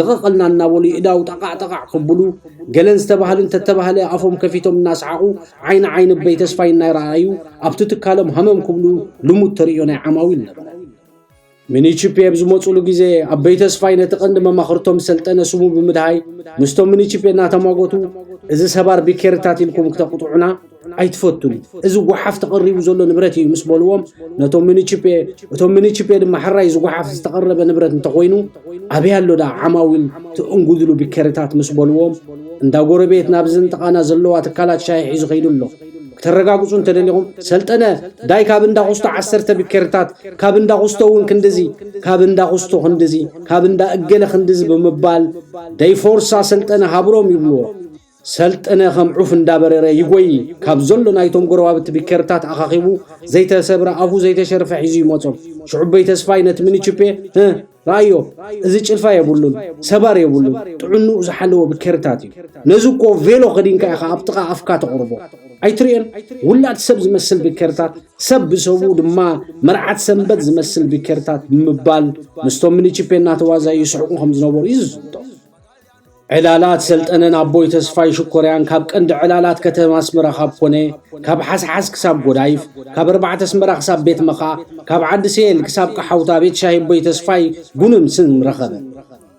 ልቐቐልና እናበሉ ይእዳው ጠቓዕ ጠቓዕ ክብሉ ገለን ዝተባህልን ተተባህለ ኣፎም ከፊቶም እናሰሓቑ ዓይኒ ዓይኒ ኣቦይ ተስፋይ እናይረኣዩ ኣብቲ ትካሎም ሃመም ክብሉ ልሙድ ተርእዮ ናይ ዓማዊል ነበረ። ሚኒቺፔ ኣብ ዝመፁሉ ግዜ ኣቦይ ተስፋይ ነቲ ቀንዲ መማኽርቶም ሰልጠነ ስሙ ብምድሃይ ምስቶም ሚኒቺፔ እናተሟገቱ እዚ ሰባር ቢኬርታት ኢልኩም ክተቕጥዑና ኣይትፈቱን እዩ። እዚ ጓሓፍ ተቐሪቡ ዘሎ ንብረት እዩ ምስ በልዎም ነቶም ሚኒቺፔ እቶም ሚኒቺፔ ድማ ሕራይ እዚ ጓሓፍ ዝተቐረበ ንብረት እንተኾይኑ ኣበይ ኣሎ ደኣ ዓማዊል ትእንጉድሉ ቢኬርታት ምስ በልዎም እንዳ ጎረቤት ናብ ዝንጥቓና ዘለዋ ትካላት ሻሂ ሒዙ ከይዱ ኣሎ። ክተረጋግፁ እንተደሊኹም ሰልጠነ ዳይ ካብ እንዳ ኩስቶ ዓሰርተ ቢኬርታት ካብ እንዳ ኩስቶ እውን ክንድዚ ካብ እንዳ ኩስቶ ክንድዚ ካብ እንዳ እገለ ክንድዚ ብምባል ደይ ፎርሳ ሰልጠነ ሃብሮም ይብልዎ። ሰልጠነ ከም ዑፍ እንዳበረረ ይጎይ ካብ ዘሎ ናይቶም ጎረባብቲ ቢኬርታት ኣኻኺቡ ዘይተሰብረ ኣፉ ዘይተሸርፈ ሒዙ ይመጾም። ሽዑ ኣቦይ ተስፋይ ነቲ ሚኒቺፔ ህ ረኣዮ፣ እዚ ጭልፋ የብሉን፣ ሰባር የብሉን፣ ጥዕንኡ ዝሓለወ ብኬርታት እዩ። ነዚ እኮ ቬሎ ከዲንካ ኢኻ ኣብ ጥቓ ኣፍካ ተቕርቦ። ኣይትርእዮን? ውላድ ሰብ ዝመስል ብኬርታት፣ ሰብ ብሰቡ ድማ መርዓት ሰንበት ዝመስል ብኬርታት ብምባል ምስቶም ምኒቺፔ እናተዋዛዩ ይስሕቁ ከም ዝነበሩ እዩ ዝዝንቶ። ዕላላት ሰልጠነን ኣቦይ ተስፋይ ሽኮርያን ካብ ቀንዲ ዕላላት ከተማ ኣስመራ ካብ ኮነ፣ ካብ ሓስሓስ ክሳብ ጎዳይፍ፣ ካብ ኣርባዕተ ኣስመራ ክሳብ ቤት መኻ፣ ካብ ዓዲ ሴል ክሳብ ቀሓውታ ቤት ሻሂ ኣቦይ ተስፋይ ጉንምስም ረኸበ።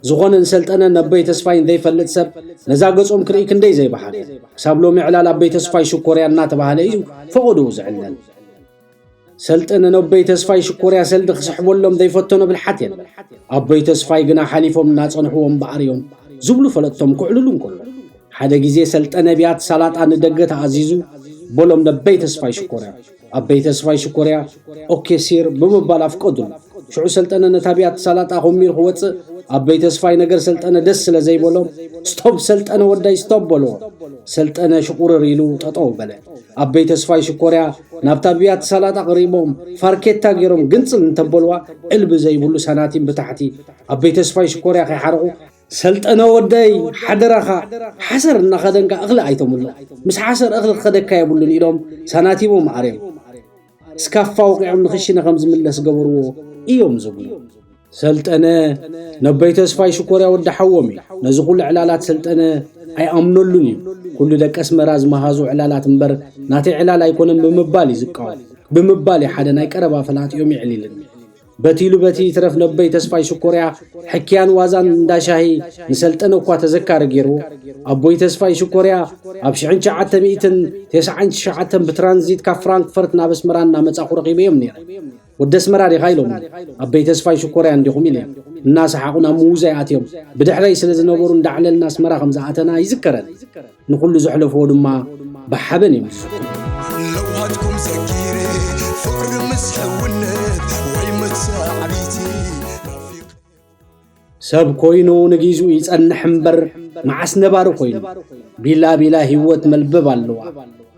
ዝኾነ ንሰልጠነን ነቦይ ተስፋይን ዘይፈልጥ ሰብ ነዛ ገጾም ክርኢ ክንደይ ዘይበሓገ። ክሳብ ሎሚ ዕላል ኣቦይ ተስፋይ ሽኮርያ እናተባህለ እዩ ፈቐዶኡ ዝዕለል። ሰልጠነ ነቦይ ተስፋይ ሽኮርያ ሰልዲ ክስሕበሎም ዘይፈተኖ ብልሓት የለን። ኣቦይ ተስፋይ ግና ሓሊፎም እናጸንሕዎ እምበኣር እዮም ዝብሉ ፈለጥቶም ክዕልሉ እንከሎ፣ ሓደ ግዜ ሰልጠነ ብያት ሳላጣ ንደገ ተኣዚዙ በሎም ነቦይ ተስፋይ ሽኮርያ። ኣቦይ ተስፋይ ሽኮርያ ኦኬ ሲር ብምባል ኣፍቀዱሉ። ሽዑ ሰልጠነ ነታ ብያት ሳላጣ ኮሚሩ ክወጽእ ኣቦይ ተስፋይ ነገር ሰልጠነ ደስ ስለ ዘይበሎም፣ ስቶፕ ሰልጠነ ወዳይ ስቶፕ በልዎ። ሰልጠነ ሽቑርር ኢሉ ጠጠው በለ። ኣቦይ ተስፋይ ሽኮርያ ናብታ ብያት ሳላጣ ቀሪቦም ፋርኬታ ገይሮም ግንጽል እንተበልዋ ዕልቢ ዘይብሉ ሳናቲም ብታሕቲ ኣቦይ ተስፋይ ሽኮርያ ከይሓረቑ፣ ሰልጠነ ወደይ ሓደራኻ ሓሰር እናኸደንካ እኽሊ ኣይተምልቕ፣ ምስ ሓሰር እኽሊ ክኸደካ የብሉን ኢሎም ሳናቲሞም ኣርዮም ስካፋ ወቒዖም ንኽሽነ ከም ዝምለስ ገበርዎ እዮም ዝብሉ። ሰልጠነ ነቦይ ተስፋይ ሽኮርያ ወዲ ሓዎም እዩ። ነዚ ኩሉ ዕላላት ሰልጠነ ኣይኣምነሉን እዩ። ኩሉ ደቂ ኣስመራ ዝመሃዞ ዕላላት እምበር ናተይ ዕላል ኣይኮነን ብምባል እዩ ዝቃወም። ብምባል እዩ ሓደ ናይ ቀረባ ፈላጢኦም የዕሊልኒ። በቲ ኢሉ በቲ ይትረፍ ነቦይ ተስፋይ ሽኮርያ ሕክያን ዋዛን እንዳ ሻሂ ንሰልጠነ እኳ ተዘካሪ ገይርዎ። ኣቦይ ተስፋይ ሽኮርያ ኣብ ሽሕን ትሽዓተ ሚእትን ተስዓን ትሽዓተን ብትራንዚት ካብ ፍራንክፈርት ናብ ኣስመራ እናመጻኹ ረኺበዮም ነይረ። ወዲ ኣስመራ ዲኻ ኢሎምኒ። ኣቦይ ተስፋይ ሽኮርያ እንዲኹም ኢለ እናሰሓቑ ናብ ምውዛይ ኣትዮም። ብድሕረይ ስለ ዝነበሩ እንዳዕለልና ኣስመራ ከም ዝኣተና ይዝከረኒ። ንኹሉ ዘሕለፍዎ ድማ ብሓበን እዮም ዝዝክሩ። ለውሃትኩም ዘኪረ ፍቕሪ ምስ ሕውነት ወይ መሳዕሪቲ ናፊቕ ሰብ ኮይኑ ንጊዝኡ ይጸንሕ እምበር መዓስ ነባሪ ኮይኑ። ቢላ ቢላ ህይወት መልበብ ኣለዋ።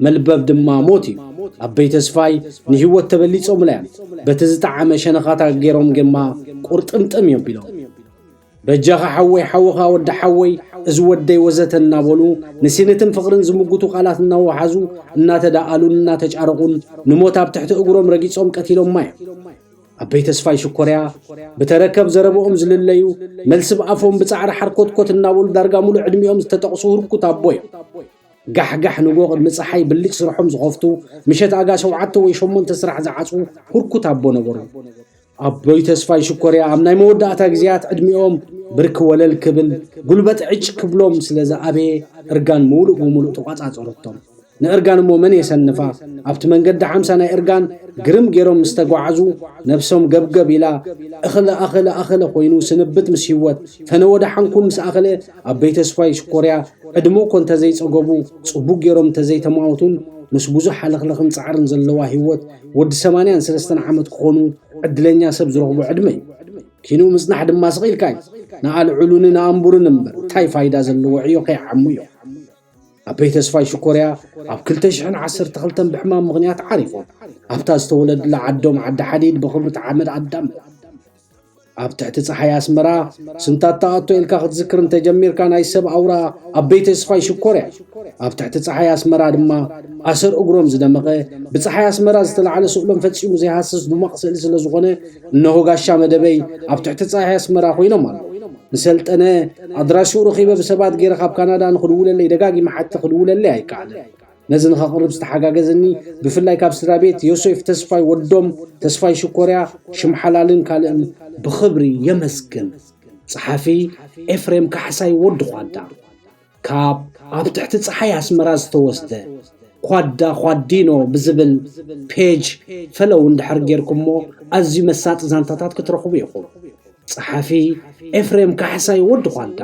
መልበብ ድማ ሞት እዩ። ኣቦይ ተስፋይ ንህይወት ተበሊጾምላ እዮም። በቲ ዝጠዓመ ሸነኻታ ገይሮም ገማ ቁርጥምጥም የቢሎም። በጃኻ ሓወይ ሓውኻ ወዲ ሓወይ እዚ ወደይ ወዘተ እናበሉ ንሲኒትን ፍቕርን ዝምጉቱ ቃላት እናወሓዙ እናተዳኣሉን እናተጫረቑን ንሞት ኣብ ትሕቲ እግሮም ረጊጾም ቀቲሎማ እዮም። ኣቦይ ተስፋይ ሽኮርያ ብተረከብ ዘረብኦም ዝልለዩ መልሲ ብኣፎም ብጻዕሪ ሓርኮትኮት እናበሉ ዳርጋ ሙሉእ ዕድሚኦም ዝተጠቕሱ ህርኩት ኣቦ እዮም። ጋሕጋሕ ንጎ ቅድሚ ጸሓይ ብልጭ ስርሖም ዝኸፍቱ ምሸት ኣጋ ሸውዓተ ወይ ሸሞንተ ስራሕ ዝዓጽዉ ህርኩት ኣቦ ነበሩ። ኣቦይ ተስፋይ ሽኮርያ ኣብ ናይ መወዳእታ ግዜያት ዕድሚኦም ብርክ ወለል ክብል ጉልበት ዕጭ ክብሎም ስለ ዝኣበየ እርጋን ምሉእ ብምሉእ ተቋጻጸረቶም። ንእርጋን እሞ መን የሰንፋ? ኣብቲ መንገዲ ሓምሳ ናይ እርጋን ግርም ገይሮም ምስ ተጓዓዙ ነብሶም ገብገብ ኢላ እኽለ ኣኽለ ኣኽለ ኮይኑ ስንብት ምስ ህይወት ፈነወ ደሓንኩም ምስ ኣኽለ ኣቦይ ተስፋይ ሽኮርያ ዕድመ እኮ እንተዘይጸገቡ ጽቡቅ ገይሮም እንተዘይተማወቱን ምስ ብዙሕ ሃለኽለኽን ጻዕርን ዘለዋ ህይወት ወዲ ሰማንያን ሰለስተን ዓመት ክኾኑ ዕድለኛ ሰብ ዝረኽቦ ዕድመ እዩ። ኪንኡ ምጽናሕ ድማ ስቕ ኢልካ እዩ። ንኣልዕሉኒ ንኣንቡርን እምበር እንታይ ፋይዳ ዘለዎ ዕዮ ከይዓሙ እዮም። ኣቦይ ተስፋይ ሽኮርያ ኣብ ክልተ ሽሕን ዓሰርተ ክልተን ብሕማም ምኽንያት ዓሪፎም ኣብታ ዝተወለድላ ዓዶም ዓዲ ሓዲድ ብኽብሪ ተሓመድ ኣዳም ኣብ ትሕቲ ጸሓይ ኣስመራ ስንታት ተኣቶ ኢልካ ክትዝክር እንተጀሚርካ ናይ ሰብ ኣውራ ኣቦይ ተስፋይ ሽኮርያ እዩ። ኣብ ትሕቲ ጸሓይ ኣስመራ ድማ ኣሰር እግሮም ዝደመቐ ብጸሓይ ኣስመራ ዝተላዕለ ስእሎም ፈጺሙ ዘይሃስስ ድሙቕ ስእሊ ስለ ዝኾነ እነሆ ጋሻ መደበይ ኣብ ትሕቲ ጸሓይ ኣስመራ ኮይኖም ኣለዉ። ንሰልጠነ ኣድራሽኡ ረኺበ ብሰባት ገይረ ካብ ካናዳ ንኽድውለለይ ደጋጊመ ሓቲ ክድውለለይ ኣይከኣለን። ነዚ ንኸቕርብ ዝተሓጋገዘኒ ብፍላይ ካብ ስድራ ቤት ዮሴፍ ተስፋይ ወዶም ተስፋይ ሽኮርያ ሽም ሓላልን ካልእን ብኽብሪ የመስግን። ጸሓፊ ኤፍሬም ካሕሳይ ወዲ ኳዳ። ካብ ኣብ ትሕቲ ጸሓይ ኣስመራ ዝተወስደ ኳዳ ኳዲኖ ብዝብል ፔጅ ፈለው እንድሕር ጌርኩሞ ኣዝዩ መሳጢ ዛንታታት ክትረኽቡ ኢኹም። ጸሓፊ ኤፍሬም ካሕሳይ ወዲ ኳዳ።